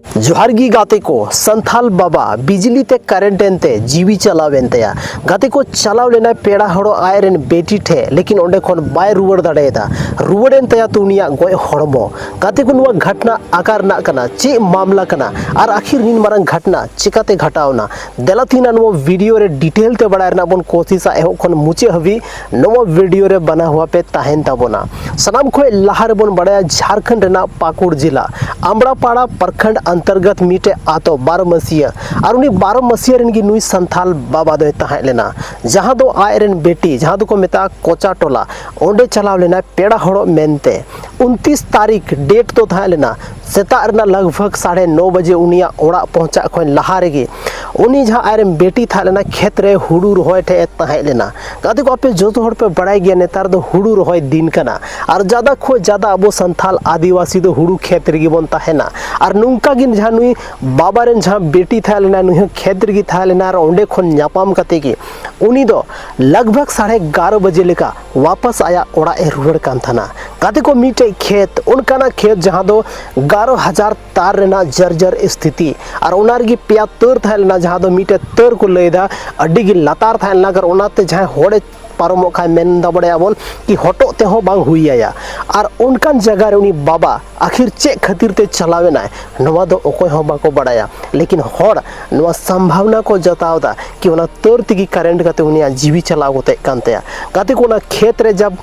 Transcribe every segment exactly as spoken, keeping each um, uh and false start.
ᱡᱚᱦᱟᱨ ᱜᱮ ᱜᱟᱛᱮ ᱠᱚ, ᱥᱟᱱᱛᱷᱟᱞ ᱵᱟᱵᱟ ᱵᱤᱡᱽᱞᱤ ᱛᱮ ᱠᱟᱨᱮᱱᱴ ᱮᱱᱛᱮ ᱡᱤᱣᱤ ᱪᱟᱞᱟᱣ ᱮᱱ ᱛᱟᱭᱟ᱾ ᱜᱟᱛᱮ ᱠᱚ, ᱪᱟᱞᱟᱣ ᱞᱮᱱᱟᱭ ᱯᱮᱲᱟ ᱦᱚᱲᱚᱜ ᱟᱡ ᱨᱮᱱ ᱵᱮᱴᱤ ᱴᱷᱮᱡ, ᱞᱮᱠᱤᱱ ᱚᱸᱰᱮ ᱠᱷᱚᱱ ᱵᱟᱭ ᱨᱩᱣᱟᱹᱲ ᱫᱟᱲᱮᱭᱟᱫᱟ᱾ ᱨᱩᱣᱟᱹᱲ ᱮᱱ ᱛᱟᱭᱟ ᱛᱚ ᱩᱱᱤᱭᱟᱜ ᱜᱚᱡ ᱦᱚᱲᱢᱚ᱾ ᱜᱟᱛᱮ ᱠᱚ, ᱱᱚᱣᱟ ᱜᱷᱟᱴᱱᱟ ᱟᱠᱟ ᱨᱮᱱᱟᱜ ᱠᱟᱱᱟ, ᱪᱮᱫ ᱢᱟᱢᱞᱟ ᱠᱟᱱᱟ ᱟᱨ ᱟᱹᱠᱷᱤᱨ ᱱᱤᱱ ᱢᱟᱨᱟᱝ ᱜᱷᱟᱴᱱᱟ ᱪᱤᱠᱟᱛᱮ ᱜᱷᱟᱴᱟᱣ ᱮᱱᱟ? ᱫᱮᱞᱟ ᱛᱤᱱᱟ ᱱᱚᱣᱟ ᱵᱷᱤᱰᱤᱭᱳ ᱨᱮ ᱰᱤᱴᱮᱞ ᱛᱮ ᱵᱟᱲᱟᱭ ᱨᱮᱱᱟᱜ ᱵᱚᱱ ᱠᱳᱥᱤᱥᱟ, ᱮᱦᱚᱵ ᱠᱷᱚᱱ ᱢᱩᱪᱟᱹᱫ ᱦᱟᱹᱵᱤᱡ ᱱᱚᱣᱟ ᱵᱷᱤᱰᱤᱭᱳ ᱨᱮ ᱵᱟᱱᱟ ᱦᱩᱭᱟ ᱯᱮ ᱛᱟᱦᱮᱱ ᱛᱟᱵᱚᱱᱟ᱾ ᱥᱟᱱᱟᱢ ᱠᱷᱚᱱ ᱞᱟᱦᱟ ᱨᱮᱵᱚᱱ ᱵᱟᱲᱟᱭᱟ ᱡᱷᱟᱲᱠᱷᱚᱸᱰ ᱨᱮᱱᱟᱜ ᱯᱟᱹᱠᱩᱲ ᱡᱮᱞᱟ ᱟᱢᱲᱟᱯᱟᱲᱟ ᱯᱨᱚᱠᱷᱚᱸᱰ ᱚᱱᱛᱚᱨᱜᱚᱛ ᱢᱤᱫᱴᱮᱡ ᱟᱛᱳ ᱵᱟᱨᱚᱢᱟᱹᱥᱤᱭᱟᱹ, ᱟᱨ ᱩᱱᱤ ᱵᱟᱨᱚᱢᱟᱹᱥᱤᱭᱟᱹ ᱨᱮᱱ ᱜᱮ ᱱᱩᱭ ᱥᱟᱱᱛᱷᱟᱞ ᱵᱟᱵᱟ ᱫᱚᱭ ᱛᱟᱦᱮᱸ ᱞᱮᱱᱟ, ᱡᱟᱦᱟᱸ ᱫᱚ ᱟᱡ ᱨᱮᱱ ᱵᱮᱴᱤ, ᱡᱟᱦᱟᱸ ᱫᱚᱠᱚ ᱢᱮᱛᱟᱜᱼᱟ ᱠᱚᱪᱟ ᱴᱚᱞᱟ, ᱚᱸᱰᱮ ᱪᱟᱞᱟᱣ ᱞᱮᱱᱟᱭ ᱯᱮᱲᱟ ᱦᱚᱲᱚᱜ ᱢᱮᱱᱛᱮ᱾ ᱩᱱᱛᱤᱥ ᱛᱟᱹᱨᱤᱠᱷ ᱰᱮᱴ ᱫᱚ ᱛᱟᱦᱮᱸ ᱞᱮᱱᱟ ᱥᱮᱛᱟᱜ ᱨᱮᱱᱟᱜ ᱞᱟᱜᱽ ᱵᱷᱟᱜᱽ ᱥᱟᱲᱮ ᱱᱚ ᱵᱟᱡᱮ ᱩᱱᱤᱭᱟᱜ ᱚᱲᱟᱜ ᱯᱚᱦᱪᱟᱜ ᱠᱷᱚᱱ ᱞᱟᱦᱟ ᱨᱮᱜᱮ ᱩᱱᱤ ᱡᱟᱦᱟᱸ ᱟᱡᱨᱮᱱ ᱵᱮᱴᱤ ᱛᱟᱦᱮᱸ ᱞᱮᱱᱟ ᱠᱷᱮᱛ ᱨᱮ ᱦᱩᱲᱩ ᱨᱚᱦᱚᱭ ᱴᱷᱮᱡ ᱮ ᱛᱟᱦᱮᱸ ᱞᱮᱱᱟ᱾ ᱜᱟᱛᱮ ᱠᱚ, ᱟᱯᱮ ᱡᱚᱛᱚ ᱦᱚᱲ ᱯᱮ ᱵᱟᱲᱟᱭ ᱜᱮᱭᱟ ᱱᱮᱛᱟᱨ ᱫᱚ ᱦᱩᱲᱩ ᱨᱚᱦᱚᱭ ᱫᱤᱱ ᱠᱟᱱᱟ, ᱟᱨ ᱡᱟᱫᱟ ᱠᱷᱚᱡ ᱡᱟᱫᱟ ᱟᱵᱚ ᱥᱟᱱᱛᱷᱟᱞ ᱟᱹᱫᱤᱵᱟᱹᱥᱤ ᱫᱚ ᱦᱩᱲᱩ ᱠᱷᱮᱛ ᱨᱮᱜᱮ ᱵᱚᱱ ᱛᱟᱦᱮᱱᱟ᱾ ᱟᱨ ᱱᱚᱝᱠᱟ ᱜᱮ ᱡᱟᱦᱟᱸ ᱱᱩᱭ ᱵᱟᱵᱟ ᱨᱮᱱ ᱡᱟᱦᱟᱸ ᱵᱮᱴᱤ ᱛᱟᱦᱮᱸ ᱞᱮᱱᱟ, ᱱᱩᱭ ᱦᱚᱸ ᱠᱷᱮᱛ ᱨᱮᱜᱮ ᱛᱟᱦᱮᱸ ᱞᱮᱱᱟ, ᱟᱨ ᱚᱸᱰᱮ ᱠᱷᱚᱱ ᱧᱟᱯᱟᱢ ᱠᱟᱛᱮ ᱜᱮ ᱩᱱᱤ ᱫᱚ ᱞᱟᱜᱽ ᱵᱷᱟᱜᱽ ᱥᱟᱲᱮ ᱮᱜᱟᱨᱚ ᱵᱟᱡᱮ ᱞᱮᱠᱟ ᱣᱟᱯᱟᱥ ᱟᱭᱟᱜ ᱚᱲᱟᱜ ᱮ ᱨᱩᱣᱟᱹᱲ ᱠᱟᱱ ᱛᱟᱦᱮᱱᱟ᱾ ᱜᱟᱛᱮ ᱠᱚ, ᱢᱤᱫᱴᱮᱡ ᱠᱷᱮᱛ, ᱚᱱᱠᱟᱱᱟᱜ ᱠᱷᱮᱛ ᱡᱟᱦᱟᱸ ᱫᱚ ᱮᱜᱟᱨᱚ ᱦᱟᱡᱟᱨ ᱛᱟᱨ ᱨᱮᱱᱟᱜ ᱡᱟᱨᱡᱟᱨ ᱥᱛᱷᱤᱛᱤ, ᱟᱨ ᱚᱱᱟ ᱨᱮᱜᱮ ᱯᱮᱭᱟ ᱛᱟᱹᱨ ᱛᱟᱦᱮᱸ ᱞᱮᱱᱟ, ᱡᱟᱦᱟᱸ ᱫᱚ ᱢᱤᱫᱴᱮᱡ ᱛᱟᱹᱨ ᱠᱚ ᱞᱟᱹᱭᱫᱟ ᱟᱹᱰᱤ ᱜᱮ ᱞᱟᱛᱟᱨ ᱛᱟᱦᱮᱸ ᱞᱮᱱᱟ, ᱟᱨ ᱚᱱᱟᱛᱮ ᱡᱟᱦᱟᱸᱭ ᱦᱚᱲᱮ ᱯᱟᱨᱚᱢᱚᱜ ᱠᱷᱟᱱ ᱢᱮᱱ ᱫᱟᱲᱮᱭᱟᱜᱼᱟ ᱵᱚᱱ ᱠᱤ ᱦᱚᱴᱚᱜ ᱛᱮᱦᱚᱸ ᱵᱟᱝ ᱦᱩᱭ ᱟᱭᱟ᱾ ᱟᱨ ᱚᱱᱠᱟᱱ ᱡᱟᱭᱜᱟ ᱨᱮ ᱩᱱᱤ ᱵᱟᱵᱟ ᱟᱹᱠᱷᱤᱨ ᱪᱮᱫ ᱠᱷᱟᱹᱛᱤᱨ ᱛᱮ ᱪᱟᱞᱟᱣ ᱮᱱᱟᱭ, ᱱᱚᱣᱟ ᱫᱚ ᱚᱠᱚᱭ ᱦᱚᱸ ᱵᱟᱠᱚ ᱵᱟᱲᱟᱭᱟ᱾ ᱞᱮᱠᱤᱱ ᱦᱚᱲ ᱱᱚᱣᱟ ᱥᱚᱢᱵᱷᱟᱵᱱᱟ ᱠᱚ ᱡᱟᱛᱟᱣ ᱮᱫᱟ ᱠᱤ ᱚᱱᱟ ᱛᱟᱹᱨ ᱛᱮᱜᱮ ᱠᱟᱨᱮᱱᱴ ᱠᱟᱛᱮ ᱩᱱᱤᱭᱟᱜ ᱡᱤᱣᱤ ᱪᱟᱞᱟᱣ ᱜᱚᱛᱮᱜ ᱠᱟᱱ ᱛᱟᱭᱟ᱾ ᱜᱟᱛᱮ ᱠᱚ, ᱚᱱᱟ ᱠᱷᱮᱛ ᱨᱮ ᱡᱟᱵ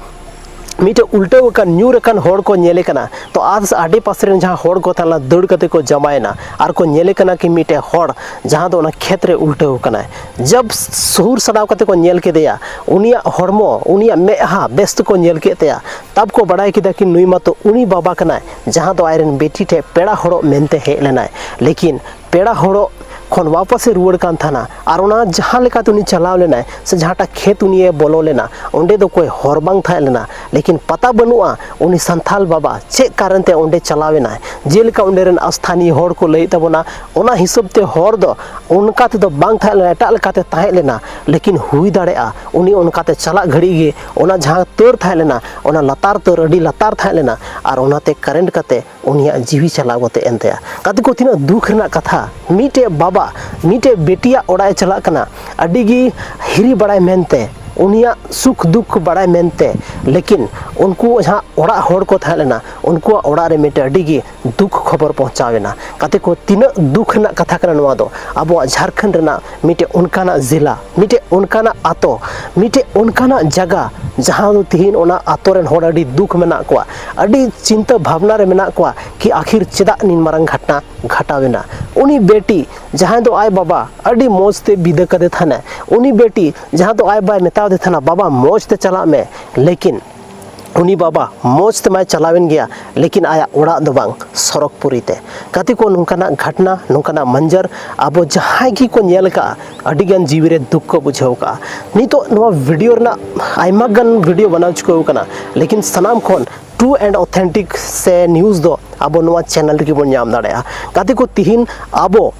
ᱢᱤᱫᱴᱮᱡ ᱩᱞᱴᱟᱹᱣ ᱟᱠᱟᱱ ᱧᱩᱨ ᱟᱠᱟᱱ ᱦᱚᱲ ᱠᱚ ᱧᱮᱞᱮ ᱠᱟᱱᱟ, ᱛᱚ ᱟᱥ ᱟᱰᱮ ᱯᱟᱥᱮ ᱨᱮᱱ ᱡᱟᱦᱟᱸ ᱦᱚᱲ ᱠᱚ ᱛᱟᱦᱮᱸ ᱞᱮᱱᱟ ᱫᱟᱹᱲ ᱠᱟᱛᱮ ᱠᱚ ᱡᱟᱢᱟᱭᱮᱱᱟ, ᱟᱨ ᱠᱚ ᱧᱮᱞᱮ ᱠᱟᱱᱟ ᱠᱤ ᱢᱤᱫᱴᱮᱡ ᱦᱚᱲ ᱡᱟᱦᱟᱸ ᱫᱚ ᱚᱱᱟ ᱠᱷᱮᱛ ᱨᱮ ᱩᱞᱴᱟᱹᱣ ᱟᱠᱟᱱᱟᱭ᱾ ᱡᱟᱵ ᱥᱩᱨ ᱥᱟᱰᱟᱣ ᱠᱟᱛᱮ ᱠᱚ ᱧᱮᱞ ᱠᱮᱫᱮᱭᱟ, ᱩᱱᱤᱭᱟᱜ ᱦᱚᱲᱢᱚ, ᱩᱱᱤᱭᱟᱜ ᱢᱮᱫᱦᱟ ᱵᱮᱥ ᱛᱮᱠᱚ ᱧᱮᱞ ᱠᱮᱫ ᱛᱟᱭᱟ, ᱛᱟᱵ ᱠᱚ ᱵᱟᱲᱟᱭ ᱠᱮᱫᱟ ᱠᱤ ᱱᱩᱭ ᱢᱟᱛᱚ ᱩᱱᱤ ᱵᱟᱵᱟ ᱠᱟᱱᱟᱭ ᱡᱟᱦᱟᱸ ᱫᱚ ᱟᱡᱨᱮᱱ ᱵᱤᱴᱤ ᱴᱷᱮᱡ ᱯᱮᱲᱟ ᱦᱚᱲᱚᱜ ᱢᱮᱱᱛᱮ ᱦᱮᱡ ᱞᱮᱱᱟᱭ᱾ ᱞᱮᱠᱤᱱ ᱯᱮᱲᱟ ᱦᱚᱲᱚᱜ ᱠᱷᱚᱱ ᱣᱟᱯᱟᱥᱮ ᱨᱩᱣᱟᱹᱲ ᱠᱟᱱ ᱛᱟᱦᱮᱱᱟ᱾ ᱟᱨ ᱚᱱᱟ ᱡᱟᱦᱟᱸ ᱞᱮᱠᱟᱛᱮ ᱩᱱᱤ ᱪᱟᱞᱟᱣ ᱞᱮᱱᱟᱭ ᱥᱮ ᱡᱟᱦᱟᱸᱴᱟᱜ ᱠᱷᱮᱛ ᱩᱱᱤᱭᱮ ᱵᱚᱞᱚ ᱞᱮᱱᱟ, ᱚᱸᱰᱮ ᱫᱚ ᱚᱠᱚᱭ ᱦᱚᱨ ᱵᱟᱝ ᱛᱟᱦᱮᱸ ᱞᱮᱱᱟ᱾ ᱞᱮᱠᱤᱱ ᱯᱟᱛᱟ ᱵᱟᱹᱱᱩᱜᱼᱟ ᱩᱱᱤ ᱥᱟᱱᱛᱷᱟᱞ ᱵᱟᱵᱟ ᱪᱮᱫ ᱠᱟᱨᱚᱱ ᱛᱮ ᱚᱸᱰᱮ ᱪᱟᱞᱟᱣ ᱮᱱᱟᱭ᱾ ᱡᱮᱞᱮᱠᱟ ᱚᱸᱰᱮ ᱨᱮᱱ ᱟᱥᱛᱷᱟᱱᱤᱭ ᱦᱚᱲ ᱠᱚ ᱞᱟᱹᱭᱮᱫ ᱛᱟᱵᱚᱱᱟ, ᱚᱱᱟ ᱦᱤᱥᱟᱹᱵ ᱛᱮ ᱦᱚᱨ ᱫᱚ ᱚᱱᱠᱟ ᱛᱮᱫᱚ ᱵᱟᱝ ᱛᱟᱦᱮᱸ ᱞᱮᱱᱟ, ᱮᱴᱟᱜ ᱞᱮᱠᱟᱛᱮ ᱛᱟᱦᱮᱸ ᱞᱮᱱᱟ᱾ ᱞᱮᱠᱤᱱ ᱦᱩᱭ ᱫᱟᱲᱮᱭᱟᱜᱼᱟ ᱩᱱᱤ ᱚᱱᱠᱟᱛᱮ ᱪᱟᱞᱟᱜ ᱜᱷᱟᱹᱲᱤᱡ ᱜᱮ ᱚᱱᱟ ᱡᱟᱦᱟᱸ ᱛᱟᱹᱨ ᱛᱟᱦᱮᱸ ᱞᱮᱱᱟ, ᱚᱱᱟ ᱞᱟᱛᱟᱨ ᱛᱟᱹᱨ ᱟᱹᱰᱤ ᱞᱟᱛᱟᱨ ᱛᱟᱦᱮᱸ ᱞᱮᱱᱟ, ᱟᱨ ᱚᱱᱟᱛᱮ ᱠᱟᱨᱮᱱᱴ ᱠᱟᱛᱮ ᱩᱱᱤᱭᱟᱜ ᱡᱤᱣᱤ ᱪᱟᱞᱟᱣ ᱠᱟᱛᱮ ᱮᱱ ᱛᱟᱭᱟ᱾ ᱜᱟᱛᱮ ᱠᱚ, ᱛᱤᱱᱟᱹᱜ ᱫᱩᱠ ᱨᱮᱱᱟᱜ ᱠᱟᱛᱷᱟ᱾ ᱢᱤᱫᱴᱮᱡ ᱵᱟᱵᱟ ᱢᱤᱫᱴᱮᱡ ᱵᱮᱴᱤᱭᱟᱜ ᱚᱲᱟᱜ ᱮ ᱪᱟᱞᱟᱜ ᱠᱟᱱᱟ, ᱟᱹᱰᱤ ᱜᱮ ᱦᱤᱨᱤ ᱵᱟᱲᱟᱭ ᱢᱮᱱᱛᱮ, ᱩᱱᱤᱭᱟᱜ ᱥᱩᱠ ᱫᱩᱠ ᱠᱚ ᱵᱟᱲᱟᱭ ᱢᱮᱱᱛᱮ᱾ ᱞᱮᱠᱤᱱ ᱩᱱᱠᱩ ᱡᱟᱦᱟᱸ ᱚᱲᱟᱜ ᱦᱚᱲ ᱠᱚ ᱛᱟᱦᱮᱸ ᱞᱮᱱᱟ, ᱩᱱᱠᱩᱣᱟᱜ ᱚᱲᱟᱜ ᱨᱮ ᱢᱤᱫᱴᱮᱡ ᱟᱹᱰᱤ ᱜᱮ ᱫᱩᱠ ᱠᱷᱚᱵᱚᱨ ᱯᱚᱦᱪᱟᱣ ᱮᱱᱟ᱾ ᱜᱟᱛᱮ ᱠᱚ, ᱛᱤᱱᱟᱹᱜ ᱫᱩᱠ ᱨᱮᱱᱟᱜ ᱠᱟᱛᱷᱟ ᱠᱟᱱᱟ ᱱᱚᱣᱟ ᱫᱚ᱾ ᱟᱵᱚᱣᱟᱜ ᱡᱷᱟᱲᱠᱷᱚᱸᱰ ᱨᱮᱱᱟᱜ ᱢᱤᱫᱴᱮᱡ ᱚᱱᱠᱟᱱᱟᱜ ᱡᱮᱞᱟ, ᱢᱤᱫᱴᱮᱡ ᱚᱱᱠᱟᱱᱟᱜ ᱟᱛᱳ, ᱢᱤᱫᱴᱮᱡ ᱚᱱᱠᱟᱱᱟᱜ ᱡᱟᱭᱜᱟ, ᱡᱟᱦᱟᱸ ᱫᱚ ᱛᱤᱦᱤᱧ ᱚᱱᱟ ᱟᱛᱳ ᱨᱮᱱ ᱦᱚᱲ ᱟᱹᱰᱤ ᱫᱩᱠ ᱢᱮᱱᱟᱜ ᱠᱚᱣᱟ, ᱟᱹᱰᱤ ᱪᱤᱱᱛᱟᱹ ᱵᱷᱟᱵᱽᱱᱟ ᱨᱮ ᱢᱮᱱᱟᱜ ᱠᱚᱣᱟ ᱠᱤ ᱟᱹᱠᱷᱤᱨ ᱪᱮᱫᱟᱜ ᱱᱤᱱ ᱢᱟᱨᱟᱝ ᱜᱷᱚᱴᱱᱟ ᱜᱷᱟᱴᱟᱣ ᱮᱱᱟ᱾ ᱩᱱᱤ ᱵᱮᱴᱤ ᱡᱟᱦᱟᱸᱭ ᱫᱚ ᱟᱡ ᱵᱟᱵᱟ ᱟᱹᱰᱤ ᱢᱚᱡᱽ ᱛᱮ ᱵᱤᱫᱟᱹ ᱠᱟᱫᱮ ᱛᱟᱦᱮᱱᱟ, ᱩᱱᱤ ᱵᱮᱴᱤ ᱡᱟᱦᱟᱸ ᱫᱚ ᱟᱡ ᱵᱟᱵᱟᱭ ᱢᱮᱛᱟᱣ ᱫᱮ ᱛᱟᱦᱮᱱᱟ, "ᱵᱟᱵᱟ, ᱢᱚᱡᱽ ᱛᱮ ᱪᱟᱞᱟᱜ ᱢᱮ", ᱞᱮᱠᱤᱱ ᱩᱱᱤ ᱵᱟᱵᱟ ᱢᱚᱡᱽ ᱛᱮᱢᱟᱭ ᱪᱟᱞᱟᱣᱮᱱ ᱜᱮᱭᱟ, ᱞᱮᱠᱤᱱ ᱟᱭᱟᱜ ᱚᱲᱟᱜ ᱫᱚ ᱵᱟᱝ, ᱥᱚᱨᱚᱜᱽᱯᱩᱨᱤ ᱛᱮ᱾ ᱜᱟᱛᱮ ᱠᱚ, ᱱᱚᱝᱠᱟᱱᱟᱜ ᱜᱷᱚᱴᱱᱟ, ᱱᱚᱝᱠᱟᱱᱟᱜ ᱢᱚᱧᱡᱚᱨ ᱟᱵᱚ ᱡᱟᱦᱟᱸᱭ ᱜᱮᱠᱚ ᱧᱮᱞ ᱟᱠᱟᱫᱼᱟ, ᱟᱹᱰᱤᱜᱟᱱ ᱡᱤᱣᱤ ᱨᱮ ᱫᱩᱠ ᱠᱚ ᱵᱩᱡᱷᱟᱹᱣ ᱟᱠᱟᱫᱼᱟ᱾ ᱱᱤᱛᱚᱜ ᱱᱚᱣᱟ ᱵᱷᱤᱰᱤᱭᱳ ᱨᱮᱱᱟᱜ ᱟᱭᱢᱟ ᱜᱟᱱ ᱵᱷᱤᱰᱤᱭᱳ ᱵᱮᱱᱟᱣ ᱪᱩᱠᱟᱹᱣ ᱟᱠᱟᱱᱟ, ᱞᱮᱠᱤᱱ ᱥᱟᱱᱟᱢ ᱠᱷᱚᱱ ᱴᱨᱩ ᱮᱱᱰ ᱚᱛᱷᱮᱱᱴᱤᱠ ᱥᱮ ᱱᱤᱭᱩᱡᱽ ᱫᱚ ᱟᱵᱚ ᱱᱚᱣᱟ ᱪᱮᱱᱮᱞ ᱨᱮᱜᱮ ᱵᱚᱱ ᱧᱟᱢ ᱫᱟᱲᱮᱭᱟᱜᱼᱟ᱾ ᱜᱟᱛᱮ ᱠᱚ, ᱛᱤᱦᱤᱧ ᱟᱵᱚ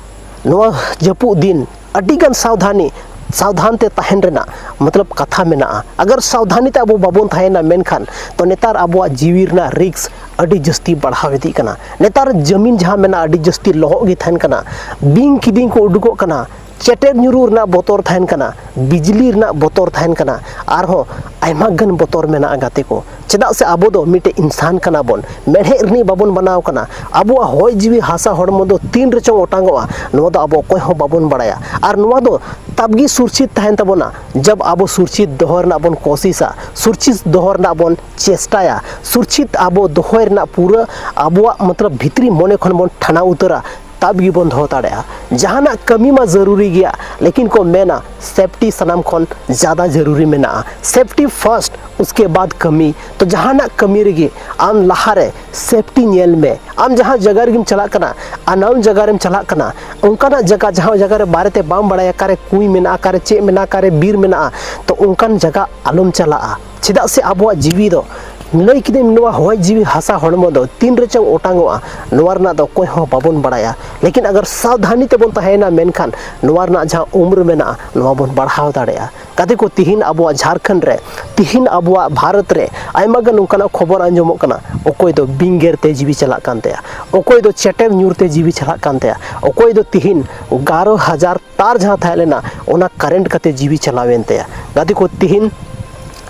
ᱱᱚᱣᱟ ᱡᱟᱹᱯᱩᱫ ᱫᱤᱱ ᱟᱹᱰᱤᱜᱟᱱ ᱥᱟᱣᱫᱷᱟᱱᱤ, ᱥᱟᱣᱫᱷᱟᱱ ᱛᱮ ᱛᱟᱦᱮᱱ ᱨᱮᱱᱟᱜ ᱢᱚᱛᱞᱚᱵ ᱠᱟᱛᱷᱟ ᱢᱮᱱᱟᱜᱼᱟ᱾ ᱟᱜᱟᱨ ᱥᱟᱣᱫᱷᱟᱱᱤ ᱛᱮ ᱟᱵᱚ ᱵᱟᱵᱚᱱ ᱛᱟᱦᱮᱱᱟ, ᱢᱮᱱᱠᱷᱟᱱ ᱛᱚ ᱱᱮᱛᱟᱨ ᱟᱵᱚᱣᱟᱜ ᱡᱤᱣᱤ ᱨᱮᱱᱟᱜ ᱨᱤᱠᱥ ᱟᱹᱰᱤ ᱡᱟᱹᱥᱛᱤ ᱵᱟᱲᱦᱟᱣ ᱤᱫᱤᱜ ᱠᱟᱱᱟ᱾ ᱱᱮᱛᱟᱨ ᱡᱟᱹᱢᱤᱱ ᱡᱟᱦᱟᱸ ᱢᱮᱱᱟᱜᱼᱟ, ᱟᱹᱰᱤ ᱡᱟᱹᱥᱛᱤ ᱞᱚᱦᱚᱫ ᱜᱮ ᱛᱟᱦᱮᱱ ᱠᱟᱱᱟ, ᱵᱤᱧ ᱠᱤᱫᱤᱧ ᱠᱚ ᱩᱰᱩᱠᱚᱜ ᱠᱟᱱᱟ, ᱪᱮᱴᱮᱨ ᱧᱩᱨᱩᱜ ᱨᱮᱱᱟᱜ ᱵᱚᱛᱚᱨ ᱛᱟᱦᱮᱱ ᱠᱟᱱᱟ, ᱵᱤᱡᱽᱞᱤ ᱨᱮᱱᱟᱜ ᱵᱚᱛᱚᱨ ᱛᱟᱦᱮᱱ ᱠᱟᱱᱟ, ᱟᱨᱦᱚᱸ ᱟᱭᱢᱟ ᱜᱟᱱ ᱵᱚᱛᱚᱨ ᱢᱮᱱᱟᱜᱼᱟ ᱜᱟᱛᱮ ᱠᱚ᱾ ᱪᱮᱫᱟᱜ ᱥᱮ ᱟᱵᱚ ᱫᱚ ᱢᱤᱫᱴᱮᱡ ᱤᱱᱥᱟᱱ ᱠᱟᱱᱟ ᱵᱚᱱ, ᱢᱮᱲᱦᱮᱫ ᱨᱤᱱᱤᱡ ᱵᱟᱵᱚᱱ ᱵᱮᱱᱟᱣ ᱠᱟᱱᱟ᱾ ᱟᱵᱚᱣᱟᱜ ᱦᱚᱭ ᱡᱤᱣᱤ ᱦᱟᱥᱟ ᱦᱚᱲᱢᱚ ᱫᱚ ᱛᱤᱱ ᱨᱮᱪᱚᱝ ᱚᱴᱟᱝᱚᱜᱼᱟ, ᱱᱚᱣᱟ ᱫᱚ ᱟᱵᱚ ᱚᱠᱚᱭ ᱦᱚᱸ ᱵᱟᱵᱚᱱ ᱵᱟᱲᱟᱭᱟ᱾ ᱟᱨ ᱱᱚᱣᱟ ᱫᱚ ᱛᱟᱵᱜᱮ ᱥᱩᱨᱪᱷᱤᱛ ᱛᱟᱦᱮᱱ ᱛᱟᱵᱚᱱᱟ, ᱡᱟᱵ ᱟᱵᱚ ᱥᱩᱨᱪᱷᱤᱛ ᱫᱚᱦᱚ ᱨᱮᱱᱟᱜ ᱵᱚᱱ ᱠᱳᱥᱤᱥᱟ, ᱥᱩᱨᱪᱷᱤᱛ ᱫᱚᱦᱚ ᱨᱮᱱᱟᱜ ᱵᱚᱱ ᱪᱮᱥᱴᱟᱭᱟ, ᱥᱩᱨᱪᱷᱤᱛ ᱟᱵᱚ ᱫᱚᱦᱚᱭ ᱨᱮᱱᱟᱜ ᱯᱩᱨᱟᱹ ᱟᱵᱚᱣᱟᱜ ᱢᱚᱛᱞᱚᱵ ᱵᱷᱤᱛᱨᱤ ᱢᱚᱱᱮ ᱠᱷᱚᱱ ᱵᱚᱱ ᱴᱷᱟᱱᱟᱣ ᱩᱛᱟᱹᱨᱟ᱾ ᱛᱟᱵ ᱜᱮᱵᱚᱱ ᱫᱚᱦᱚ ᱫᱟᱲᱮᱭᱟᱜᱼᱟ᱾ ᱡᱟᱦᱟᱱᱟᱜ ᱠᱟᱹᱢᱤ ᱢᱟ ᱡᱟᱹᱨᱩᱨᱤ ᱜᱮᱭᱟ, ᱞᱮᱠᱤᱱ ᱠᱚ ᱢᱮᱱᱟ ᱥᱮᱯᱴᱤ ᱥᱟᱱᱟᱢ ᱠᱷᱚᱱ ᱡᱟᱫᱟ ᱡᱟᱹᱨᱩᱨᱤ ᱢᱮᱱᱟᱜᱼᱟ᱾ ᱥᱮᱯᱴᱤ ᱯᱷᱟᱨᱥᱴ, ᱩᱥᱠᱮ ᱵᱟᱫ ᱠᱟᱹᱢᱤ᱾ ᱛᱚ ᱡᱟᱦᱟᱱᱟᱜ ᱠᱟᱹᱢᱤ ᱨᱮᱜᱮ ᱟᱢ ᱞᱟᱦᱟᱨᱮ ᱥᱮᱯᱴᱤ ᱧᱮᱞ ᱢᱮ᱾ ᱟᱢ ᱡᱟᱦᱟᱸ ᱡᱟᱭᱜᱟ ᱨᱮᱜᱮᱢ ᱪᱟᱞᱟᱜ ᱠᱟᱱᱟ, ᱟᱱᱟᱣᱩᱱ ᱡᱟᱭᱜᱟ ᱨᱮᱢ ᱪᱟᱞᱟᱜ ᱠᱟᱱᱟ, ᱚᱱᱠᱟᱱᱟᱜ ᱡᱟᱭᱜᱟ ᱡᱟᱦᱟᱸ ᱡᱟᱭᱜᱟ ᱨᱮ ᱵᱟᱨᱮᱛᱮ ᱵᱟᱢ ᱵᱟᱲᱟᱭᱟ, ᱚᱠᱟᱨᱮ ᱠᱩᱸᱭ ᱢᱮᱱᱟᱜᱼᱟ, ᱚᱠᱟᱨᱮ ᱪᱮᱫ ᱢᱮᱱᱟᱜᱼᱟ, ᱚᱠᱟᱨᱮ ᱵᱤᱨ ᱢᱮᱱᱟᱜᱼᱟ, ᱛᱚ ᱚᱱᱠᱟᱱ ᱡᱟᱭᱜᱟ ᱟᱞᱚᱢ ᱪᱟᱞᱟᱜᱼᱟ᱾ ᱪᱮᱫᱟᱜ ᱥᱮ ᱟᱵᱚᱣᱟᱜ ᱡᱤᱣᱤ ᱫᱚ, ᱞᱟᱹᱭ ᱠᱤᱫᱟᱹᱧ, ᱱᱚᱣᱟ ᱦᱚᱭ ᱡᱤᱣᱤ ᱦᱟᱥᱟ ᱦᱚᱲᱢᱚ ᱫᱚ ᱛᱤᱱ ᱨᱮᱪᱚᱝ ᱚᱴᱟᱝᱚᱜᱼᱟ, ᱱᱚᱣᱟ ᱨᱮᱱᱟᱜ ᱫᱚ ᱚᱠᱚᱭ ᱦᱚᱸ ᱵᱟᱵᱚᱱ ᱵᱟᱲᱟᱭᱟ᱾ ᱞᱮᱠᱤᱱ ᱟᱜᱟᱨ ᱥᱟᱵᱫᱷᱟᱱᱤ ᱛᱮᱵᱚᱱ ᱛᱟᱦᱮᱸᱭᱮᱱᱟ, ᱢᱮᱱᱠᱷᱟᱱ ᱱᱚᱣᱟ ᱨᱮᱱᱟᱜ ᱡᱟᱦᱟᱸ ᱩᱢᱨ ᱢᱮᱱᱟᱜᱼᱟ, ᱱᱚᱣᱟ ᱵᱚᱱ ᱵᱟᱲᱦᱟᱣ ᱫᱟᱲᱮᱭᱟᱜᱼᱟ᱾ ᱜᱟᱛᱮ ᱠᱚ, ᱛᱤᱦᱤᱧ ᱟᱵᱚᱣᱟᱜ ᱡᱷᱟᱲᱠᱷᱚᱸᱰ ᱨᱮ, ᱛᱤᱦᱤᱧ ᱟᱵᱚᱣᱟᱜ ᱵᱷᱟᱨᱚᱛ ᱨᱮ ᱟᱭᱢᱟ ᱜᱟᱱ ᱱᱚᱝᱠᱟᱱᱟᱜ ᱠᱷᱚᱵᱚᱨ ᱟᱸᱡᱚᱢᱚᱜ ᱠᱟᱱᱟ, ᱚᱠᱚᱭ ᱫᱚ ᱵᱤᱧ ᱜᱮᱨ ᱛᱮ ᱡᱤᱣᱤ ᱪᱟᱞᱟᱜ ᱠᱟᱱ ᱛᱟᱭᱟ, ᱚᱠᱚᱭ ᱫᱚ ᱪᱮᱴᱮᱨ ᱧᱩᱨ ᱛᱮ ᱡᱤᱣᱤ ᱪᱟᱞᱟᱜ ᱠᱟᱱ ᱛᱟᱭᱟ, ᱚᱠᱚᱭ ᱫᱚ ᱛᱤᱦᱤᱧ ᱮᱜᱟᱨᱚ ᱦᱟᱡᱟᱨ ᱛᱟᱨ ᱡᱟᱦᱟᱸ ᱛᱟᱦᱮᱸ ᱞᱮᱱᱟ, ᱚᱱᱟ ᱠᱟᱨᱮᱱᱴ ᱠᱟᱛᱮ ᱡᱤᱣᱤ ᱪᱟᱞᱟᱣᱮᱱ ᱛᱟᱭᱟ᱾ ᱜᱟᱛᱮ ᱠᱚ, ᱛᱤᱦᱤᱧ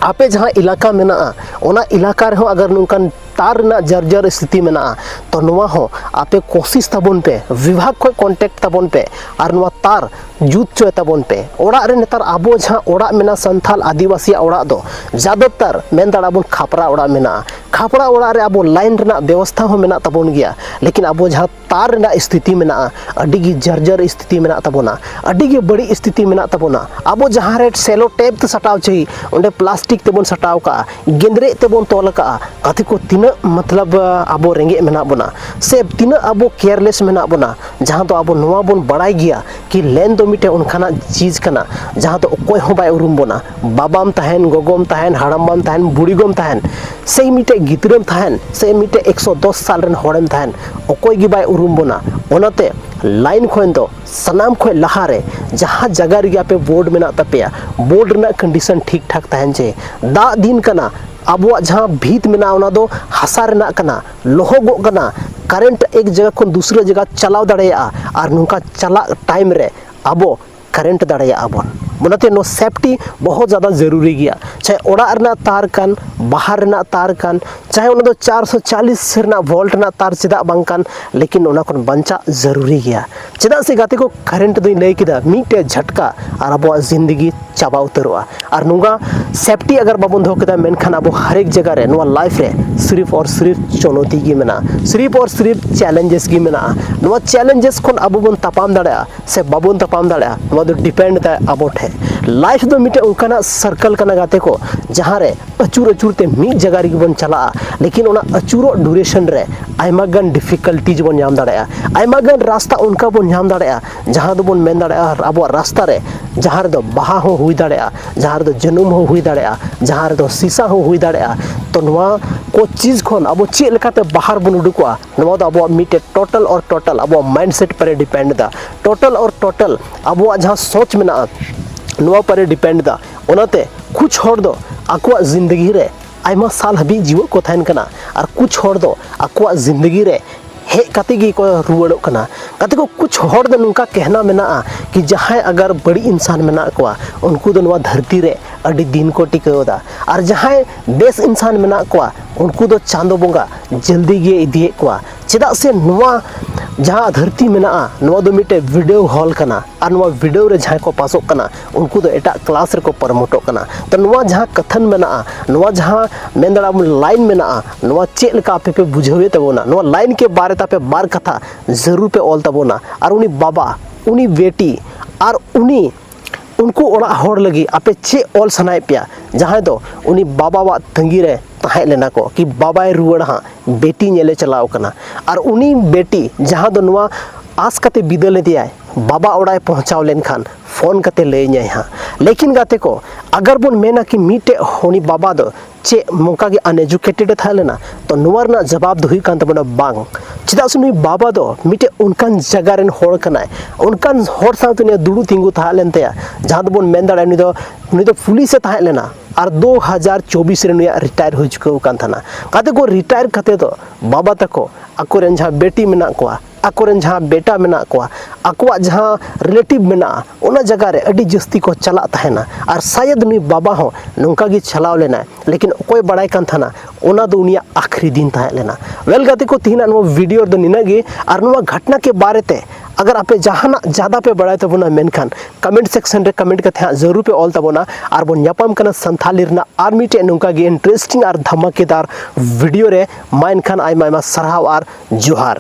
ᱟᱯᱮ ᱡᱟᱦᱟᱸ ᱮᱞᱟᱠᱟ ᱢᱮᱱᱟᱜᱼᱟ, ᱚᱱᱟ ᱮᱞᱟᱠᱟ ᱨᱮᱦᱚᱸ ᱟᱜᱟᱨ ᱱᱚᱝᱠᱟᱱ ᱛᱟᱨ ᱨᱮᱱᱟᱜ ᱡᱟᱨᱡᱟᱨ ᱥᱛᱷᱤᱛᱤ ᱢᱮᱱᱟᱜᱼᱟ, ᱛᱚ ᱱᱚᱣᱟ ᱦᱚᱸ ᱟᱯᱮ ᱠᱳᱥᱤᱥ ᱛᱟᱵᱚᱱ ᱯᱮ, ᱵᱤᱵᱷᱟᱜᱽ ᱠᱷᱚᱱ ᱠᱚᱱᱴᱮᱠᱴ ᱛᱟᱵᱚᱱ ᱯᱮ ᱟᱨ ᱱᱚᱣᱟ ᱛᱟᱨ ᱡᱩᱛ ᱪᱚᱭ ᱛᱟᱵᱚᱱ ᱯᱮ᱾ ᱚᱲᱟᱜ ᱨᱮ ᱱᱮᱛᱟᱨ ᱟᱵᱚ ᱡᱟᱦᱟᱸ ᱚᱲᱟᱜ ᱢᱮᱱᱟᱜᱼᱟ, ᱥᱟᱱᱛᱟᱞ ᱟᱹᱫᱤᱵᱟᱹᱥᱤᱭᱟᱜ ᱚᱲᱟᱜ ᱫᱚ ᱡᱟᱫᱚᱛᱟᱨ ᱢᱮᱱ ᱫᱟᱲᱮᱭᱟᱜᱼᱟ ᱵᱚᱱ ᱠᱷᱟᱯᱨᱟ ᱚᱲᱟᱜ ᱢᱮᱱᱟᱜᱼᱟ᱾ ᱠᱷᱟᱯᱨᱟ ᱚᱲᱟᱜ ᱨᱮ ᱟᱵᱚ ᱞᱟᱭᱤᱱ ᱨᱮᱱᱟᱜ ᱵᱮᱵᱚᱥᱛᱷᱟ ᱦᱚᱸ ᱢᱮᱱᱟᱜ ᱛᱟᱵᱚᱱ ᱜᱮᱭᱟ, ᱞᱮᱠᱤᱱ ᱟᱵᱚ ᱡᱟᱦᱟᱸ ᱛᱟᱨ ᱨᱮᱱᱟᱜ ᱥᱛᱷᱤᱛᱤ ᱢᱮᱱᱟᱜᱼᱟ, ᱟᱹᱰᱤ ᱜᱮ ᱡᱟᱨᱡᱟᱨ ᱥᱛᱷᱤᱛᱤ ᱢᱮᱱᱟᱜ ᱛᱟᱵᱚᱱᱟ, ᱟᱹᱰᱤ ᱜᱮ ᱵᱟᱹᱲᱤᱡ ᱥᱛᱷᱤᱛᱤ ᱢᱮᱱᱟᱜ ᱛᱟᱵᱚᱱᱟ᱾ ᱟᱵᱚ ᱡᱟᱦᱟᱸ ᱨᱮ ᱥᱮᱞᱳ ᱴᱮᱯ ᱛᱮ ᱥᱟᱴᱟᱣ ᱪᱟᱹᱦᱤ, ᱚᱸᱰᱮ ᱯᱞᱟᱥᱴᱤᱠ ᱛᱮᱵᱚᱱ ᱥᱟᱴᱟᱣ ᱠᱟᱜᱼᱟ, ᱜᱮᱸᱫᱽᱨᱮᱡ ᱛᱮᱵᱚᱱ ᱛᱚᱞ ᱠᱟᱜᱼᱟ᱾ ᱜᱟᱛᱮ ᱠᱚ, ᱛᱤᱱᱟᱹᱜ ᱢᱚᱛᱞᱚᱵ ᱟᱵᱚ ᱨᱮᱸᱜᱮᱡ ᱢᱮᱱᱟᱜ ᱵᱚᱱᱟ, ᱥᱮ ᱛᱤᱱᱟᱹᱜ ᱟᱵᱚ ᱠᱮᱭᱟᱨᱞᱮᱥ ᱢᱮᱱᱟᱜ ᱵᱚᱱᱟ, ᱡᱟᱦᱟᱸ ᱫᱚ ᱟᱵᱚ ᱱᱚᱣᱟ ᱵᱚᱱ ᱵᱟᱲᱟᱭ ᱜᱮᱭᱟ ᱠᱤ ᱞᱮᱱ ᱫᱚ ᱢᱤᱫᱴᱮᱱ ᱚᱱᱠᱟᱱᱟᱜ ᱪᱤᱡᱽ ᱠᱟᱱᱟ ᱡᱟᱦᱟᱸ ᱫᱚ ᱚᱠᱚᱭ ᱦᱚᱸ ᱵᱟᱭ ᱩᱨᱩᱢ ᱵᱚᱱᱟ᱾ ᱵᱟᱵᱟᱢ ᱛᱟᱦᱮᱱ, ᱜᱚᱜᱚᱢ ᱛᱟᱦᱮᱱ, ᱦᱟᱲᱟᱢᱵᱟᱢ ᱛᱟᱦᱮᱱ, ᱵᱩᱲᱤᱜᱚᱢ ᱛᱟᱦᱮᱱ, ᱥᱮ ᱢᱤᱫᱴᱮᱡ ᱜᱤᱫᱽᱨᱟᱹᱢ ᱛᱟᱦᱮᱱ, ᱥᱮ ᱢᱤᱫᱴᱮᱡ ᱮᱠᱥᱚ ᱫᱚᱥ ᱥᱟᱞ ᱨᱮᱱ ᱦᱚᱲᱮᱢ ᱛᱟᱦᱮᱱ, ᱚᱠᱚᱭ ᱜᱮ ᱵᱟᱭ ᱩᱨᱩᱢ ᱵᱚᱱᱟ᱾ ᱚᱱᱟᱛᱮ ᱞᱟᱭᱤᱱ ᱠᱷᱚᱱ ᱫᱚ ᱥᱟᱱᱟᱢ ᱠᱷᱚᱱ ᱞᱟᱦᱟᱨᱮ ᱡᱟᱦᱟᱸ ᱡᱟᱭᱜᱟ ᱨᱮᱜᱮ ᱟᱯᱮ ᱵᱳᱨᱰ ᱢᱮᱱᱟᱜ ᱛᱟᱯᱮᱭᱟ, ᱵᱳᱨᱰ ᱨᱮᱱᱟᱜ ᱠᱚᱱᱰᱤᱥᱚᱱ ᱴᱷᱤᱠ ᱴᱷᱟᱠ ᱛᱟᱦᱮᱱ ᱪᱟᱹᱦᱤ᱾ ᱫᱟᱜ ᱫᱤᱱ ᱠᱟᱱᱟ, ᱟᱵᱚᱣᱟᱜ ᱡᱟᱦᱟᱸ ᱵᱷᱤᱛ ᱢᱮᱱᱟᱜᱼᱟ ᱚᱱᱟ ᱫᱚ ᱦᱟᱥᱟ ᱨᱮᱱᱟᱜ ᱠᱟᱱᱟ, ᱞᱚᱦᱚᱜᱚᱜ ᱠᱟᱱᱟ, ᱠᱟᱨᱮᱱᱴ ᱮᱠ ᱡᱟᱭᱜᱟ ᱠᱷᱚᱱ ᱫᱩᱥᱨᱟᱹ ᱡᱟᱭᱜᱟ ᱪᱟᱞᱟᱣ ᱫᱟᱲᱮᱭᱟᱜᱼᱟ᱾ ᱟᱨ ᱱᱚᱝᱠᱟ ᱪᱟᱞᱟᱜ ᱴᱟᱭᱤᱢ ᱨᱮ ᱟᱵᱚ ᱠᱟᱨᱮᱱᱴ ᱫᱟᱲᱮᱭᱟᱜᱼᱟ ᱵᱚᱱ᱾ ᱚᱱᱟᱛᱮ ᱱᱚᱣᱟ ᱥᱮᱯᱴᱤ ᱵᱚᱦᱩᱛ ᱡᱟᱫᱟ ᱡᱟᱹᱨᱩᱨᱤ ᱜᱮᱭᱟ᱾ ᱪᱟᱦᱮ ᱚᱲᱟᱜ ᱨᱮᱱᱟᱜ ᱛᱟᱨ ᱠᱟᱱ, ᱵᱟᱦᱟᱨ ᱨᱮᱱᱟᱜ ᱛᱟᱨ ᱠᱟᱱ, ᱪᱟᱦᱮ ᱚᱱᱟ ᱫᱚ ᱪᱟᱨᱥᱚ ᱪᱟᱞᱤᱥ ᱨᱮᱱᱟᱜ ᱵᱷᱳᱞᱴ ᱨᱮᱱᱟᱜ ᱛᱟᱨ ᱪᱮᱫᱟᱜ ᱵᱟᱝ ᱠᱟᱱ, ᱞᱮᱠᱤᱱ ᱚᱱᱟ ᱠᱷᱚᱱ ᱵᱟᱧᱪᱟᱜ ᱡᱟᱹᱨᱩᱨᱤ ᱜᱮᱭᱟ᱾ ᱪᱮᱫᱟᱜ ᱥᱮ ᱜᱟᱛᱮ ᱠᱚ, ᱠᱟᱨᱮᱱᱴ ᱫᱚᱧ ᱞᱟᱹᱭ ᱠᱮᱫᱟ, ᱢᱤᱫᱴᱮᱡ ᱡᱷᱟᱴᱠᱟ ᱟᱨ ᱟᱵᱚᱣᱟᱜ ᱡᱤᱱᱫᱮᱜᱤ ᱪᱟᱵᱟ ᱩᱛᱟᱹᱨᱚᱜᱼᱟ᱾ ᱟᱨ ᱱᱚᱝᱠᱟ ᱥᱮᱯᱴᱤ ᱟᱜᱟᱨ ᱵᱟᱵᱚᱱ ᱫᱚᱦᱚ ᱠᱮᱫᱟ, ᱢᱮᱱᱠᱷᱟᱱ ᱟᱵᱚ ᱦᱟᱨᱮᱠ ᱡᱟᱭᱜᱟ ᱨᱮ ᱱᱚᱣᱟ ᱞᱟᱭᱤᱯᱷ ᱨᱮ ᱥᱤᱨᱤᱯ ᱟᱨ ᱥᱤᱨᱤᱯ ᱪᱩᱱᱚᱛᱤ ᱜᱮ ᱢᱮᱱᱟᱜᱼᱟ, ᱥᱤᱨᱤᱯ ᱟᱨ ᱥᱤᱨᱤᱯ ᱪᱮᱞᱮᱧᱡᱮᱥ ᱜᱮ ᱢᱮᱱᱟᱜᱼᱟ᱾ ᱱᱚᱣᱟ ᱪᱮᱞᱮᱧᱡᱮᱥ ᱠᱷᱚᱱ ᱟᱵᱚ ᱵᱚᱱ ᱛᱟᱯᱟᱢ ᱫᱟᱲᱮᱭᱟᱜᱼᱟ ᱥᱮ ᱵᱟᱵᱚᱱ ᱛᱟᱯᱟᱢ ᱫᱟᱲᱮᱭᱟᱜᱼᱟ, ᱱᱚᱣᱟ ᱫᱚ ᱰᱤᱯᱮᱱᱰ ᱫᱟᱭ ᱟᱵᱚ ᱴᱷᱮᱱ᱾ ᱞᱟᱭᱤᱯᱷ ᱫᱚ ᱢᱤᱫᱴᱮᱱ ᱚᱱᱠᱟᱱᱟᱜ ᱥᱟᱨᱠᱮᱞ ᱠᱟᱱᱟ ᱜᱟᱛᱮ ᱠᱚ, ᱡᱟᱦᱟᱸ ᱨᱮ ᱟᱹᱪᱩᱨ ᱟᱹᱪᱩᱨ ᱛᱮ ᱢᱤᱫ ᱡᱟᱭᱜᱟ ᱨᱮᱜᱮ ᱵᱚᱱ ᱪᱟᱞᱟᱜᱼᱟ, ᱞᱮᱠᱤᱱ ᱚᱱᱟ ᱟᱹᱪᱩᱨᱚᱜ ᱰᱩᱨᱮᱥᱚᱱ ᱨᱮ ᱟᱭᱢᱟ ᱜᱟᱱ ᱰᱤᱯᱷᱤᱠᱟᱞᱴᱤᱡᱽ ᱵᱚᱱ ᱧᱟᱢ ᱫᱟᱲᱮᱭᱟᱜᱼᱟ, ᱟᱭᱢᱟ ᱜᱟᱱ ᱨᱟᱥᱛᱟ ᱚᱱᱠᱟ ᱵᱚᱱ ᱧᱟᱢ ᱫᱟᱲᱮᱭᱟᱜᱼᱟ, ᱡᱟᱦᱟᱸ ᱫᱚᱵᱚᱱ ᱢᱮᱱ ᱫᱟᱲᱮᱭᱟᱜᱼᱟ ᱟᱵᱚᱣᱟᱜ ᱨᱟᱥᱛᱟ ᱨᱮ, ᱡᱟᱦᱟᱸ ᱨᱮᱫᱚ ᱵᱟᱦᱟ ᱦᱚᱸ ᱦᱩᱭ ᱫᱟᱲᱮᱭᱟᱜᱼᱟ, ᱡᱟᱦᱟᱸ ᱨᱮᱫᱚ ᱡᱟᱹᱱᱩᱢ ᱦᱚᱸ ᱦᱩᱭ ᱫᱟᱲᱮᱭᱟᱜᱼᱟ, ᱡᱟᱦᱟᱸ ᱨᱮᱫᱚ ᱥᱤᱥᱟ ᱦᱚᱸ ᱦᱩᱭ ᱫᱟᱲᱮᱭᱟᱜᱼᱟ᱾ ᱛᱚ ᱱᱚᱣᱟ ᱠᱚ ᱪᱤᱡᱽ ᱠᱷᱚᱱ ᱟᱵᱚ ᱪᱮᱫ ᱞᱮᱠᱟᱛᱮ ᱵᱟᱦᱟᱨ ᱵᱚᱱ ᱩᱰᱩᱠᱚᱜᱼᱟ, ᱱᱚᱣᱟ ᱫᱚ ᱟᱵᱚᱣᱟᱜ ᱢᱤᱫᱴᱮᱡ ᱴᱳᱴᱟᱞ ᱚᱨ ᱴᱳᱴᱟᱞ ᱟᱵᱚᱣᱟᱜ ᱢᱟᱭᱤᱱᱰ ᱥᱮᱴ ᱯᱚᱨᱮ ᱰᱤᱯᱮᱱᱰ ᱮᱫᱟ᱾ ᱴᱳᱴᱟᱞ ᱚᱨ ᱴᱳᱴᱟᱞ ᱟᱵᱚᱣᱟᱜ ᱡᱟᱦᱟᱸ ᱥᱳᱪ ᱢᱮᱱᱟᱜᱼᱟ, ᱱᱚᱣᱟ ᱯᱚᱨᱮ ᱰᱤᱯᱮᱱᱰ ᱮᱫᱟ᱾ ᱚᱱᱟᱛᱮ ᱠᱩᱪ ᱦᱚᱲ ᱫᱚ ᱟᱠᱚᱣᱟᱜ ᱡᱤᱱᱫᱮᱜᱤ ᱨᱮ ᱟᱭᱢᱟ ᱥᱟᱞ ᱦᱟᱹᱵᱤᱡ ᱡᱤᱣᱮᱫ ᱠᱚ ᱛᱟᱦᱮᱱ ᱠᱟᱱᱟ, ᱟᱨ ᱠᱩᱪ ᱦᱚᱲ ᱫᱚ ᱟᱠᱚᱣᱟᱜ ᱡᱤᱱᱫᱮᱜᱤ ᱨᱮ ᱦᱮᱡ ᱠᱟᱛᱮ ᱜᱮᱠᱚ ᱨᱩᱣᱟᱹᱲᱚᱜ ᱠᱟᱱᱟ᱾ ᱜᱟᱛᱮ ᱠᱚ, ᱠᱩᱪ ᱦᱚᱲ ᱫᱚ ᱱᱚᱝᱠᱟ ᱠᱮᱦᱱᱟ ᱢᱮᱱᱟᱜᱼᱟ ᱠᱤ ᱡᱟᱦᱟᱸᱭ ᱟᱜᱟᱨ ᱵᱟᱹᱲᱤᱡ ᱤᱱᱥᱟᱱ ᱢᱮᱱᱟᱜ ᱠᱚᱣᱟ, ᱩᱱᱠᱩ ᱫᱚ ᱱᱚᱣᱟ ᱫᱷᱟᱹᱨᱛᱤ ᱨᱮ ᱟᱹᱰᱤ ᱫᱤᱱ ᱠᱚ ᱴᱤᱠᱟᱹᱣ ᱮᱫᱟ, ᱟᱨ ᱡᱟᱦᱟᱸᱭ ᱵᱮᱥ ᱤᱱᱥᱟᱱ ᱢᱮᱱᱟᱜ ᱠᱚᱣᱟ, ᱩᱱᱠᱩ ᱫᱚ ᱪᱟᱸᱫᱚ ᱵᱚᱸᱜᱟ ᱡᱚᱞᱫᱤ ᱜᱮ ᱤᱫᱤᱭᱮᱫ ᱠᱚᱣᱟ᱾ ᱪᱮᱫᱟᱜ ᱥᱮ ᱱᱚᱣᱟ ᱡᱟᱦᱟᱸ ᱫᱷᱟᱹᱨᱛᱤ ᱢᱮᱱᱟᱜᱼᱟ, ᱱᱚᱣᱟ ᱫᱚ ᱢᱤᱫᱴᱮᱡ ᱵᱤᱰᱟᱹᱣ ᱦᱚᱞ ᱠᱟᱱᱟ, ᱟᱨ ᱱᱚᱣᱟ ᱵᱤᱰᱟᱹᱣ ᱨᱮ ᱡᱟᱦᱟᱸᱭ ᱠᱚ ᱯᱟᱥᱚᱜ ᱠᱟᱱᱟ, ᱩᱱᱠᱩ ᱫᱚ ᱮᱴᱟᱜ ᱠᱞᱟᱥ ᱨᱮᱠᱚ ᱯᱨᱚᱢᱳᱴᱚᱜ ᱠᱟᱱᱟ᱾ ᱛᱚ ᱱᱚᱣᱟ ᱡᱟᱦᱟᱸ ᱠᱟᱛᱷᱟᱱ ᱢᱮᱱᱟᱜᱼᱟ, ᱱᱚᱣᱟ ᱡᱟᱦᱟᱸ ᱢᱮᱱ ᱫᱟᱲᱮᱭᱟᱜ ᱵᱚᱱ ᱞᱟᱭᱤᱱ ᱢᱮᱱᱟᱜᱼᱟ, ᱱᱚᱣᱟ ᱪᱮᱫ ᱞᱮᱠᱟ ᱟᱯᱮ ᱯᱮ ᱵᱩᱡᱷᱟᱹᱣᱮᱫ ᱛᱟᱵᱚᱱᱟ? ᱱᱚᱣᱟ ᱞᱟᱭᱤᱱ ᱠᱮ ᱵᱟᱨᱮ ᱛᱮ ᱟᱯᱮ ᱵᱟᱨ ᱠᱟᱛᱷᱟ ᱡᱟᱹᱨᱩᱲ ᱯᱮ ᱚᱞ ᱛᱟᱵᱚᱱᱟ᱾ ᱟᱨ ᱩᱱᱤ ᱵᱟᱵᱟ, ᱩᱱᱤ ᱵᱮᱴᱤ, ᱟᱨ ᱩᱱᱤ, ᱩᱱᱠᱩ ᱚᱲᱟᱜ ᱦᱚᱲ ᱞᱟᱹᱜᱤᱫ ᱟᱯᱮ ᱪᱮᱫ ᱚᱞ ᱥᱟᱱᱟᱭᱮᱫ ᱯᱮᱭᱟ, ᱡᱟᱦᱟᱸᱭ ᱫᱚ ᱩᱱᱤ ᱵᱟᱵᱟᱣᱟᱜ ᱛᱟᱺᱜᱤ ᱨᱮ ᱛᱟᱦᱮᱸ ᱞᱮᱱᱟ ᱠᱚ ᱠᱤ ᱵᱟᱵᱟᱭ ᱨᱩᱣᱟᱹᱲᱟ ᱦᱟᱸᱜ, ᱵᱮᱴᱤ ᱧᱮᱞᱮ ᱪᱟᱞᱟᱣ ᱠᱟᱱᱟ᱾ ᱟᱨ ᱩᱱᱤ ᱵᱮᱴᱤ ᱡᱟᱦᱟᱸ ᱫᱚ ᱱᱚᱣᱟ ᱟᱸᱥ ᱠᱟᱛᱮ ᱵᱤᱫᱟᱹ ᱞᱮᱫᱮᱭᱟᱭ, ᱵᱟᱵᱟ ᱚᱲᱟᱜ ᱮ ᱯᱳᱸᱣᱪᱷᱟᱣ ᱞᱮᱱᱠᱷᱟᱱ ᱯᱷᱳᱱ ᱠᱟᱛᱮ ᱞᱟᱹᱭᱟᱹᱧᱟᱭ ᱦᱟᱸᱜ᱾ ᱞᱮᱠᱤᱱ ᱜᱟᱛᱮ ᱠᱚ, ᱟᱜᱟᱨ ᱵᱚᱱ ᱢᱮᱱᱟ ᱠᱤ ᱢᱤᱫᱴᱮᱡ ᱩᱱᱤ ᱵᱟᱵᱟ ᱫᱚ ᱪᱮᱫ ᱱᱚᱝᱠᱟ ᱜᱮ ᱟᱱᱮᱡᱩᱠᱮᱴᱮᱰ ᱮ ᱛᱟᱦᱮᱸ ᱞᱮᱱᱟ? ᱛᱚ ᱱᱚᱣᱟ ᱨᱮᱱᱟᱜ ᱡᱚᱵᱟᱵ ᱫᱚ ᱦᱩᱭᱩᱜ ᱠᱟᱱ ᱛᱟᱵᱚᱱᱟ ᱵᱟᱝ᱾ ᱪᱮᱫᱟᱜ ᱥᱮ ᱱᱩᱭ ᱵᱟᱵᱟ ᱫᱚ ᱢᱤᱫᱴᱮᱡ ᱚᱱᱠᱟᱱ ᱡᱟᱭᱜᱟ ᱨᱮᱱ ᱦᱚᱲ ᱠᱟᱱᱟᱭ, ᱚᱱᱠᱟᱱ ᱦᱚᱲ ᱥᱟᱶᱛᱮ ᱩᱱᱤᱭᱟᱜ ᱫᱩᱲᱩᱵ ᱛᱤᱸᱜᱩ ᱛᱟᱦᱮᱸ ᱞᱮᱱ ᱛᱟᱭᱟ, ᱡᱟᱦᱟᱸ ᱫᱚᱵᱚᱱ ᱢᱮᱱ ᱫᱟᱲᱮᱭᱟᱜᱼᱟ ᱱᱩᱭ ᱫᱚ, ᱱᱩᱭ ᱫᱚ ᱯᱩᱞᱤᱥ ᱮ ᱛᱟᱦᱮᱸ ᱞᱮᱱᱟ ᱟᱨ ᱫᱩ ᱦᱟᱡᱟᱨ ᱪᱚᱵᱵᱤᱥ ᱨᱮ ᱱᱩᱭᱟᱜ ᱨᱤᱴᱟᱭᱟᱨ ᱦᱩᱭ ᱪᱩᱠᱟᱹᱣ ᱟᱠᱟᱱ ᱛᱟᱦᱮᱱᱟ᱾ ᱜᱟᱛᱮ ᱠᱚ, ᱨᱤᱴᱟᱭᱟᱨ ᱠᱟᱛᱮ ᱫᱚ ᱵᱟᱵᱟ ᱛᱟᱠᱚ ᱟᱠᱚᱨᱮᱱ ᱡᱟᱦᱟᱸ ᱵᱮᱴᱤ ᱢᱮᱱᱟᱜ ᱠᱚᱣᱟ, ᱟᱠᱚᱨᱮᱱ ᱡᱟᱦᱟᱸ ᱵᱮᱴᱟ ᱢᱮᱱᱟᱜ ᱠᱚᱣᱟ, ᱟᱠᱚᱣᱟᱜ ᱡᱟᱦᱟᱸ ᱨᱤᱞᱮᱴᱤᱵᱷ ᱢᱮᱱᱟᱜᱼᱟ, ᱚᱱᱟ ᱡᱟᱭᱜᱟ ᱨᱮ ᱟᱹᱰᱤ ᱡᱟᱹᱥᱛᱤ ᱠᱚ ᱪᱟᱞᱟᱜ ᱛᱟᱦᱮᱱᱟ᱾ ᱟᱨ ᱥᱟᱭᱮᱫ ᱱᱩᱭ ᱵᱟᱵᱟ ᱦᱚᱸ ᱱᱚᱝᱠᱟ ᱜᱮ ᱪᱟᱞᱟᱣ ᱞᱮᱱᱟᱭ, ᱞᱮᱠᱤᱱ ᱚᱠᱚᱭ ᱵᱟᱲᱟᱭ ᱠᱟᱱ ᱛᱟᱦᱮᱱᱟ, ᱚᱱᱟ ᱫᱚ ᱩᱱᱤᱭᱟᱜ ᱟᱠᱷᱨᱤ ᱫᱤᱱ ᱛᱟᱦᱮᱸ ᱞᱮᱱᱟ᱾ ᱳᱭᱮᱞ ᱜᱟᱛᱮ ᱠᱚ, ᱛᱮᱦᱮᱧᱟᱜ ᱱᱚᱣᱟ ᱵᱷᱤᱰᱤᱭᱳ ᱨᱮᱫᱚ ᱱᱤᱱᱟᱹᱜ ᱜᱮ᱾ ᱟᱨ ᱱᱚᱣᱟ ᱜᱷᱚᱴᱱᱟ ᱠᱮ ᱵᱟᱨᱮ ᱛᱮ ᱟᱜᱟᱨ ᱟᱯᱮ ᱡᱟᱦᱟᱱᱟᱜ ᱡᱟᱫᱟ ᱯᱮ ᱵᱟᱲᱟᱭ ᱛᱟᱵᱚᱱᱟ, ᱢᱮᱱᱠᱷᱟᱱ ᱠᱚᱢᱮᱱᱴ ᱥᱮᱠᱥᱚᱱ ᱨᱮ ᱠᱚᱢᱮᱱᱴ ᱠᱟᱛᱮ ᱦᱟᱸᱜ ᱡᱟᱹᱨᱩᱲ ᱯᱮ ᱚᱞ ᱛᱟᱵᱚᱱᱟ᱾ ᱟᱨ ᱵᱚᱱ ᱧᱟᱯᱟᱢ ᱠᱟᱱᱟ ᱥᱟᱱᱛᱷᱟᱞᱤ ᱨᱮᱱᱟᱜ ᱟᱨ ᱢᱤᱫᱴᱮᱡ ᱱᱚᱝᱠᱟ ᱜᱮ ᱤᱱᱴᱟᱨᱮᱥᱴᱤᱝ ᱟᱨ ᱫᱷᱟᱢᱟᱠᱮᱫᱟᱨ ᱵᱷᱤᱰᱤᱭᱳ ᱨᱮ᱾ ᱢᱟ ᱮᱱᱠᱷᱟᱱ ᱟᱭᱢᱟ ᱟᱭᱢᱟ ᱥᱟᱨᱦᱟᱣ ᱟᱨ ᱡᱚᱦᱟᱨ᱾